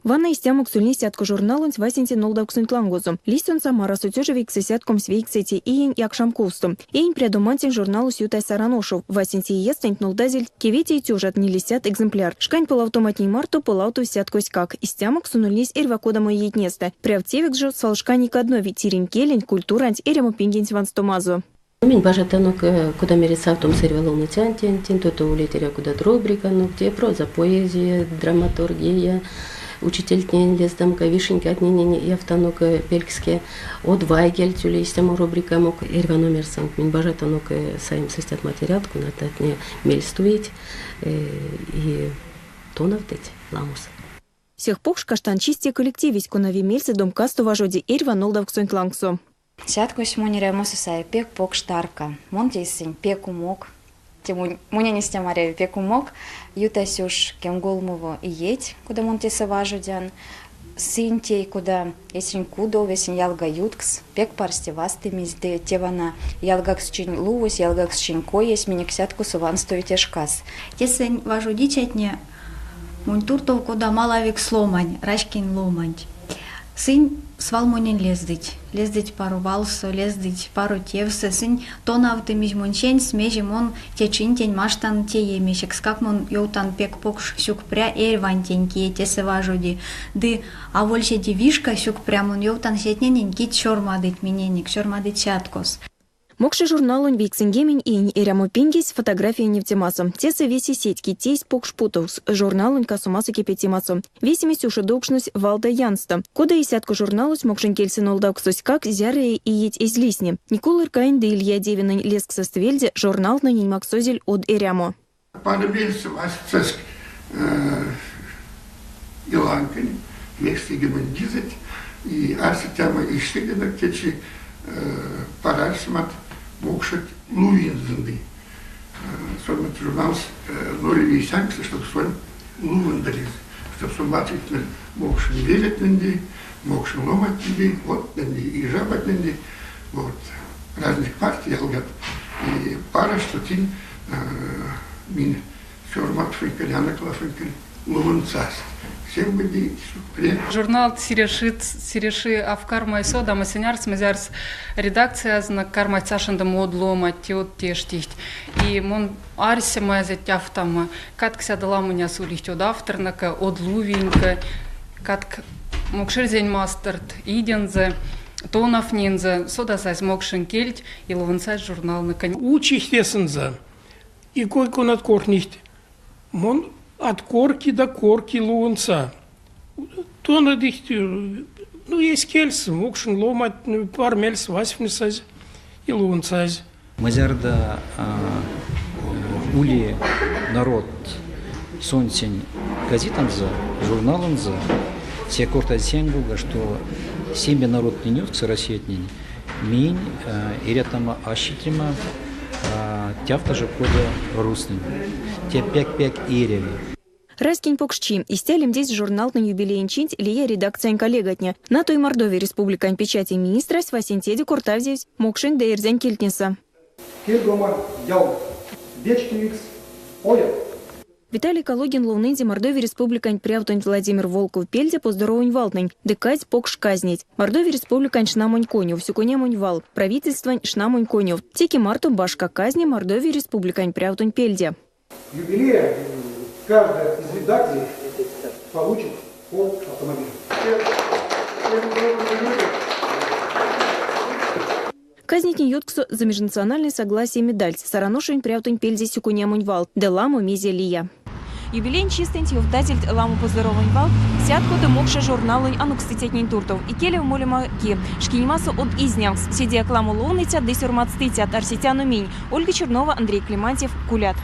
Вана истямокс ульнесь Сятко журналонть васенце нолдавксонть лангозо. Лиссь сон Самарасо 1929 иень якшамковсто. Иень прядомантень журналось ютась Саран ошов. Васенце иестэнть нолдазельть 9 400 экземплярт. Шкань полавтоматнень марто полавтовсь Сяткоськак. Истямокс сон ульнесь эрьва кодамо иетнестэ. Прявт тевекс жо свалшкане каднови тиринь келенть, культуранть, эрямопингенть ванстомазо. Минь бажатанок, кода мерить, савтомс эрьва ловныцянтень, тото улить эрьва кодат рубриканок, те проза, поэзия, драматургия, учительтнень лездамка, вишенькатненень явтанок пелькске, од вайгельть ули истямо рубрикамок. Эрьва номерсэнть минь бажатанок саемс истят материалт, конатне мельс туить и тонавтыть ламос. Сех покш каштанчись те коллективесь, кона вемельсэ домкасто важоди эрьва нолдавксонть лангсо. Сяткось монь эрямосо саи пек покш тарка. Мон тейсынь пек умок, те монень истя маряви, пек умок. Ютась уш кемголмово иеть, кода мон тесэ важодян. Сынь тей, кода эсень кудов, эсень ялга юткс, пек парсте вастымизь ды те вана ялгаксчинь лувось, ялгаксчинь коесь минек Сяткосо ванстови те шкас. Тесэнь важодицятне Монь туртов кода малавикс ломань, раськень ломанть. Сынь свал монень лездыть. Лездыть паро валсо, лездыть паро тевсэ. Сынь тонавтымизь монсенть, мезе мон течинтень маштан тееме. Секскак мон ёвтан пек покш сюкпря эрьвантень, кие тесэ важоди. Ды аволь седе вишка сюкпря мон ёвтан сетненень, кить сёрмадыть миненек, сёрмадыть Сяткос. Мокша журналонь 90 иень эрямопингесь фотографиянь невтемасо. Тесэ весе сеть, кить тейсть покш путовкс журналонь касомасо-кепетемасо. Весемесь ушодокшнось Валда Янсто. Кода и Сятко журналось мокшонь кельсэ нолдавксоськак зярыя иеть эзь лисне. Николай Эркаень ды Илья Девинэнь лезксэст вельде журналтнэнень максозель од эрямо. Паро мельсэ вастсызь Иланкань вешнигемань и арсетяно ишсегенек течи парарсмат мокшот лувинзынды. Сон журналс ноль чтоб сон лувындылизь, чтоб сон лацитнель мокшин велетненди, мокшин ломатненди, отненди и жабатненди, вот, разных партий ялгат. И пара, что тинь минь сёрмат фынькель, фынькель лувынцасть. Всем были Журнал сирешит сиреши авкар майсо да масенярс мезярс редакциязна кармацяшында мод лома теот тештихть. И мон арся мазе тяфтама, каткся дала меня сулихть од авторнака, од лувинка, катк мокшерзень мастерт идензе, тонафнинзе, содасась мокшин кельть и ловнсась журналнака. Учихтесынза, и кой-конат кортнихть. Мон от корки до корки лувнца. Тонадихть, ну, есть кельс, мокшин ломать, пар мельс васьфнесазь и лувнцазь. Мазярда ули народ сонсень газетанза, журналанза, се кортазь сенгуга, что семья народ не нюткс Россиятнень, минь эрятама ащитима тявта же кода руснень. Те пек-пек эряви. Раськень покшчи. Истя лемдизь журналтнэнь юбилеень чинть лия редакциянь коллегатне. Натой Мордовия Республикань печатень министрась васенцеде кортавтсь мокшонь ды эрзянь кельтнесэ. Кельгома ялгат. Вечкевикс оят. Виталий Калугин ловнынзе Мордовия Республикань прявтонть Владимир Волков пельде поздоровонь валтнэнь ды казсь покш казнеть. Мордовия Республикань шнамонь конёв, сюконямонь вал, правительствань шнамонь конёв. Теке марто башка казне Мордовия Республикань прявтонть пельде. Юбилея каждая из редакций получит по автомобилю. Казнетнень ютксо за межнациональное согласие медальть, Саран ошонь прявтонть пельде сюконямонь вал, ды ламо мезе лия. Юбилеень чистэнть ёвтазельть ламо поздоровонь валт Сятко ды Мокша журналонь анокстыцятнень туртов. Икелев молема ки. Шкинемасо од изнявкс. Седеяк ламо ловныцят ды сёрмадстыцят арсетяно минь. Ольга Чернова, Андрей Климантьев, Кулят.